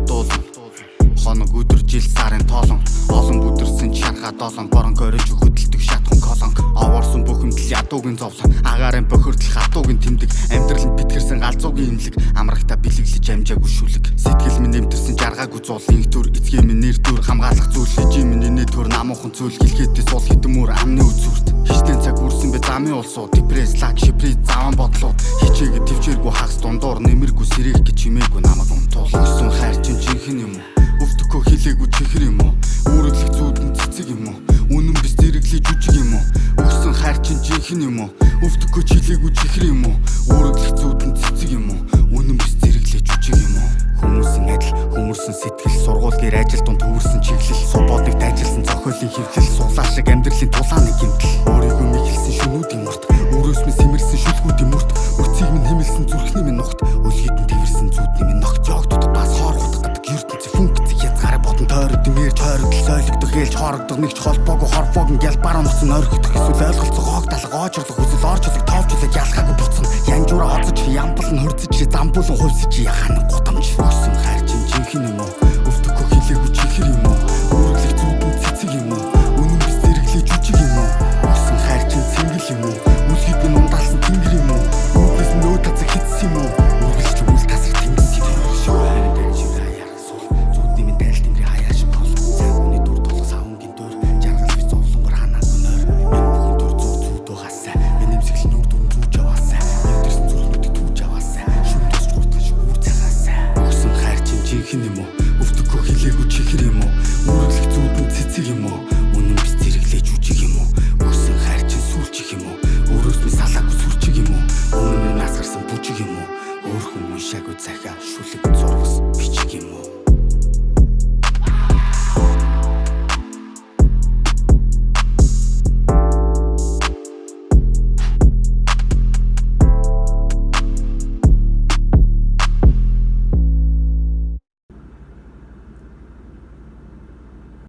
дуулан. Хоног, өдөр, жил, сарын тоолон. Олон бүдэрсэн чарга долон. Борон гориж хөдөлдөг шатхун колонг. Овоорсон бухимдал, ядуугийн зовлон. Агаарын бохирдол, хатуугийн тэмдэг. Амьдрал нь битгэрсэн галзуугийн имлэг. Амрагта бэлэглэж амжаагүй шүлэг. Сэтгэл минь нэмтэрсэн жаргаагүй зул. Инх төр эцгийн минь нэр төр хамгаалах зүйл. Хижийн минь инээ төр намуухан зүйл. Хэлхээдээ сул хитэн мөр амны үзүүрт. Хичнээн цаг үрсэн бэ замын улсууд. Депресс, лаг, шипри, заван бодлууд. Хичээгээ төвчээргүй хагас дундуур. Нэмэргүй сэрэх гэж чимээгүй намайг унтуул. Өгсөн хайр чинь жинхэнэ юм уу? Өвтгөхөө хилээгүй чихэр юм уу? Үүрэглэх зүүдэн цэцэг юм уу? Үнэн биш зэрэглээ жүжиг юм уу? Өгсөн хайр чинь жинхэнэ юм уу? Өвтгөхөө чилээгүй чихэр юм уу? Үүрэглэх зүүдэн цэцэг юм уу? Үнэн биш зэрэглээ жүжиг юм уу? Хүмүүсийн адил хүмүүрсэн сэтгэл, сургууль, гэр, ажил дунд төвөрсөн чиглэл, свободыг дайжилсан зохиолын хэвлэл, сулаа шиг амьдралын тулааны гэмтэл, өөрийгөө мэхэлсэн шөнүүдийн урт, өрөөс минь сэмэрсэн шүлгүүдийн мөрт, өцгийг минь хэмэлсэн зүрхний минь нухт, өлгийдэн тэрсэн зүудний минь ногт, ёгдох бас хоор хутгадаг ертөнцийн функц хязгаарыг бодон тойрогд мэрж хойрогдол сойлогдох ээлж хоорогдох нэгч холбоогүй хорвоог гялбараа ноцсон орхигдох эсвэл ойлголцох хоог талга оожрлох хүсэл орчлог тоовчлог ялгаагүй буцна янжуура хоцож ямбал нь хөрцөж замбуулан хувьсаж яхаан гудамж. Өгсөн хайр чинь жинхэнэ юм уу? Өвтгөхөө хилээгүй чихэр юм уу? Үүрэглэх зүудэн цэцэг юм уу? Үнэн биш зэрэглээ жүжиг юм уу? Өгсөн хайр чинь цэнгэл юм уу? Үлгийд минь ундаалсан тэнгэр юм уу? Үүднээс минь өө тазаг хитсэн юм уу? Үргэлж үл тасрах тэнгис юм шиг хайр тань шиг хаяарах сул зүудний минь тайл тэнгэрийн хаяа шиг гол сайн хүний дүр толгой савнгийн дөр жаргал биш зовлонгоор ханаагүй нойр. Энэ бүхэн төр зүг зүуд байгаасай. Минь нэмсэглэн нүр дүн зүүж яваасай. Эвдэрсэн зүрхнүүдийг түүж аваасай. Шүн тусч гуртан шиг үр цагаасай. Өгсөн хайр чинь жинхэнэ юм уу?